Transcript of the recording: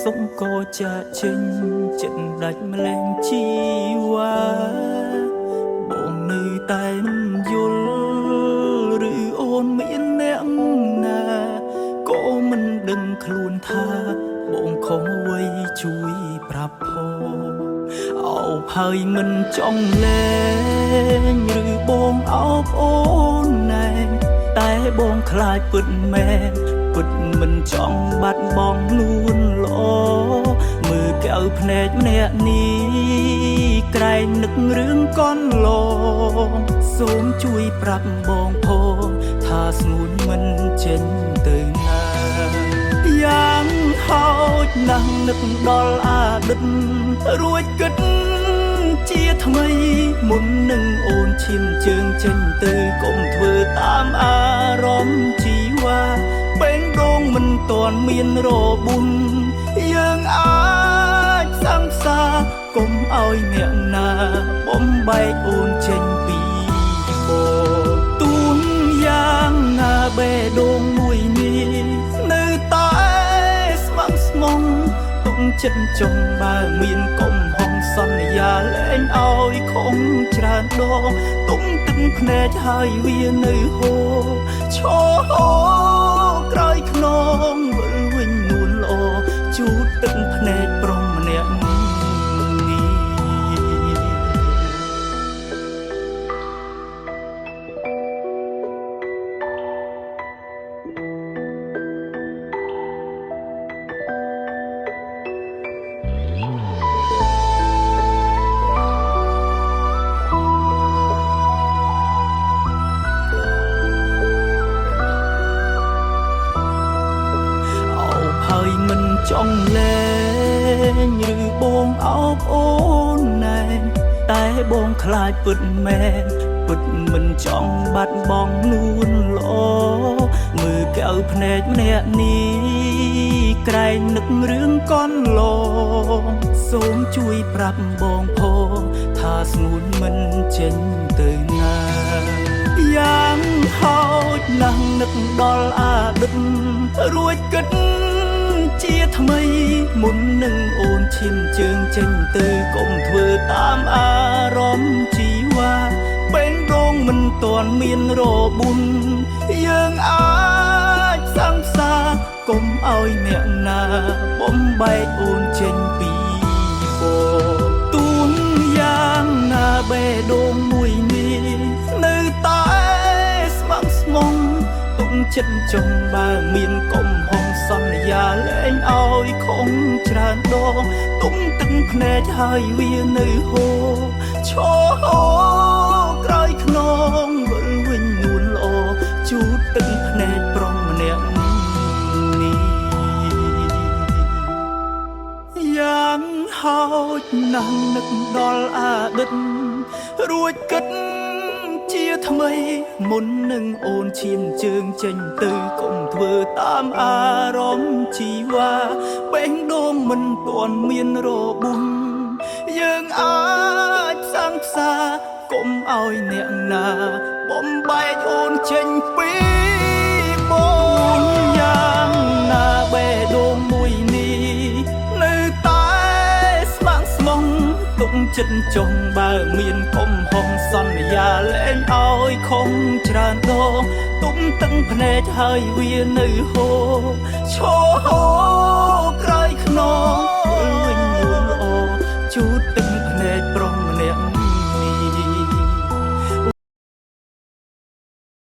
សុខក៏ចាកចេញចិត្តដាច់ម្លែងជីវ៉ាបងនៅតែមិនយល់ឬអូនមានអ្នកណាក៏មិនដឹងខ្លួនថាបងខំអ្វីជួយប្រាប់ផងអោបហើយមិនចង់លែងឬបងអោបអូនណែតែបងខ្លាចពិតមែនពិតមិនចង់បាត់បង់នួនល្អមើលកែវភ្នែកម្នាក់នេះក្រែងនឹករឿងកន្លងសូមជួយប្រាប់បងផងថាស្ងួនមិនចេញទៅណាយ៉ាងហោចណាស់នឹកដល់អតីតរួចគិតជាថ្មីមុននឹងអូនឈានជើងចេញទៅកុំធ្វើតាមអារម្មណ៍ជីវ៉ាបេងដូងមិនទាន់មានរបួនយើងអាចសង្សារកុំឲ្យអ្នកណាបំបែកអូនចេញពីបងទូនយ៉ាងណាបេះដូងមួយនេះនៅតែស្ម័គ្រស្មងទុកចិត្តចង់បើមានកំហុសសន្យាលែងឲ្យខំច្រើនដងទុំទឹកភ្នែកហើយវានៅហូរឈរក្រោយខ្នងវិលវិញនួនល្អជូតទឹកភ្នែកប្រុសម្នាក់នេះ អោបហើយមិនចង់លែងឬបងអោបអូនណែតែបងខ្លាចពិតមែនពិតមិនចង់បាត់បង់នួនល្អមើលកែវភ្នែកម្នាក់នេះក្រែងនឹករឿងកន្លងសូមជួយប្រាប់បងផងថាស្ងួនមិនចេញទៅណាយ៉ាងហោចណាស់នឹកដល់អតីតរួចគិតជាថ្មីមុននឹងអូនឈានជើងចេញទៅកុំធ្វើតាមអារម្មណ៍ជីវ៉ាបេងដូងមិនទាន់មានរបួនយើងអាចសង្សារកុំឲ្យអ្នកណាបំបែកអូនចេញពីបងទូនយ៉ាងណាបេះដូងមួយនេះនៅតែស្ម័គ្រស្មងទុកចិត្តចង់បើមានកំហុសសន្យាលែងឲ្យខំច្រើនដងទុំទឹកភ្នែកហើយវានៅហូរឈរក្រោយខ្នងវិលវិញនួនល្អជូតទឹកភ្នែកប្រុសម្នាក់នេះយ៉ាងហោចណាស់នឹកដល់អតីតរួចគិតជាថ្មីមុននឹងអូនឈានជើងចេញទៅកុំធ្វើតាមអារម្មណ៍ជីវ៉ាបេះដូងមិនទាន់មានរបួនយើងអាចសង្សារកុំឲ្យអ្នកណាបំបែកអូនចេញពីបងយ៉ាងណាបេះដូងមួយនេះនៅតែស្ម័គ្រស្មងទុកចិត្តចង់បើមានកំហុសសន្យាលែងឲ្យខំច្រើនដងទុំទឹកភ្នែកហើយវានៅហូរឈរ